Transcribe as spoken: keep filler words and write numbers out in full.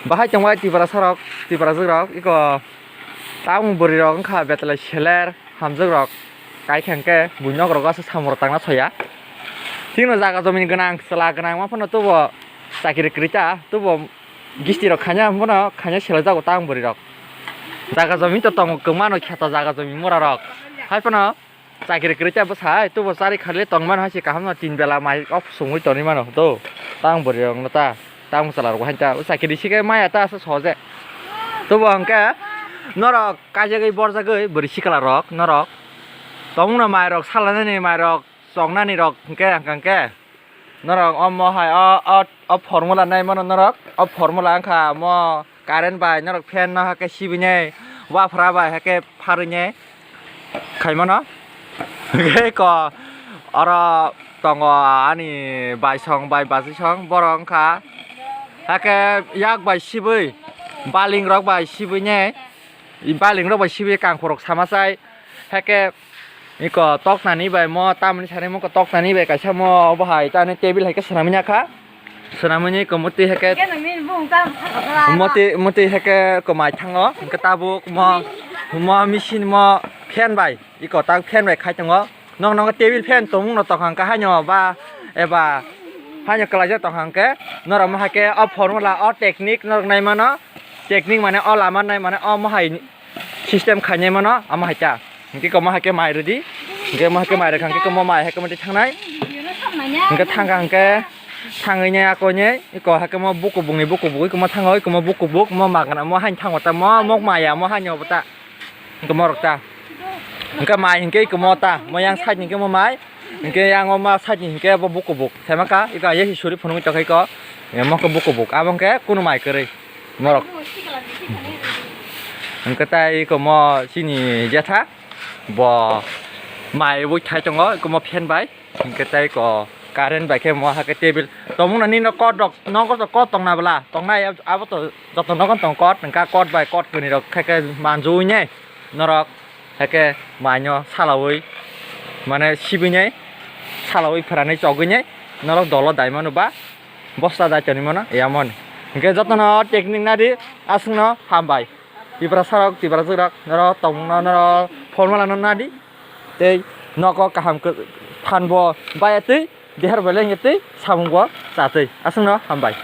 Bahai tongbai Tiprasa rok, Tiprajwk rok, iko tamung bwrwi rok wngkha betlai seler hamjwk rok. Kaikha hwnkhe buino nok rogo aswk samung rok tangna soya. Thikno jaga jomin gwnang, chwla gwnang ma phano tubo chakiri kwrwi ta, tubo gisti rok khaina phano khaina selai jago tamung bwrwi rok. Jaga jomin to tongo kwmano kheta jaga jomin mura rok. Hai phano chakiri kwrwi ta bwsai, tubo chari kharle tongmano hai se kaham no tin bela mai off songwi tonwi mano to. Tamung bwrwi rok no ta, tamung chwla rok hai ta, o chakiri sikhe maya ta aswk soje. Tubo hwnkhe norok kaijagwi borjagwi bwrwi sikla rok norok. Tongmungno mai rok salanani mai rok choknani rok hwnkhe hwnkhe hwnkhe norok omo hai o, o, o formula nai mano norok. O formula wngkha omo current bai norok fan no hakhe sibinai, waphra bai hakhe pharwinai khaimano. Hwnkhe ko oro tongo ani baisong bai bachisong borok wngkha. Hakhe yak bai sibwi baling rok bai sibinai. I baling rok bai sibwi kangkhorok sama chai. Hakhe iko toknani bai mo tamoni sanai mo toknani bai kaisa mo obo hai tani table hai khe swnamwi ya kha. Swnamwi iko mwtwi hakhe Khe nini bung tam sakha. Mwtwi, mwtwi hakhe ko mai thango. Hwnkhe tabuk mo, mo machine mo fan bai. Iko tak fan bai khai tongo. Nok nok table fan tongmung no tong hang khe haino ba eba haino kwlaijak tong hang khe norok mo hai khe o formula o technique norok nai mano. Technique mane o lama nai mane o mo hai system khainai mano amo hai ta. Hwnkhe komo hai khe mai rwdi. Hwnkhe mo hai khe mai rwkha hwnkhe komo mai hai khe mantwi thangnai. Hwnkhe thangkha hwnkhe thangwi nai akoi nai iko hai khe mo buku bukni buku buk iko mo thango iko mo buku buk mo magna mo haino thango ta mo mok maya mo haino obo ta. Hwnkhe morok ta. Hwnkhe mai hwnkhe iko mo ta. Mo yang side ni hwnkhe mo mai. Hwnkhe yang o ma side ni hwnkhe bo buku buk. Saima kha iko aye hi suri phunugwi tongkha iko. Mo khe buku buk. Abo hwnkhe kunu mai kwrwi. Morok. Hwnkhe tai iko mo chini jetha. Bo mai bui thai tongo iko mo fan bai. Hwnkhe tei ko current bai khe mo hakhe table tongmung nini no kot rok nogo to kot tongna bwla tongnai abo to joto nogo tong kot hwnkha kot bai kot kwnwi rok khe khe manjui nai norok hakhe mai no salaui mane sibui nai salaui phwranwi chogwi nai norok dolo dai manu ba bosta dai tonwi mano yamon hwnkhe joto no technique nadi aswk no hambai. Tiprasa rok, Tiprajwk rok, norok tongmung no, norok formula no nadi. Tei nogo kaham khe phan bo baya twi, dehar bo lengya twi, samung bo cha twi. Aswk no hambai.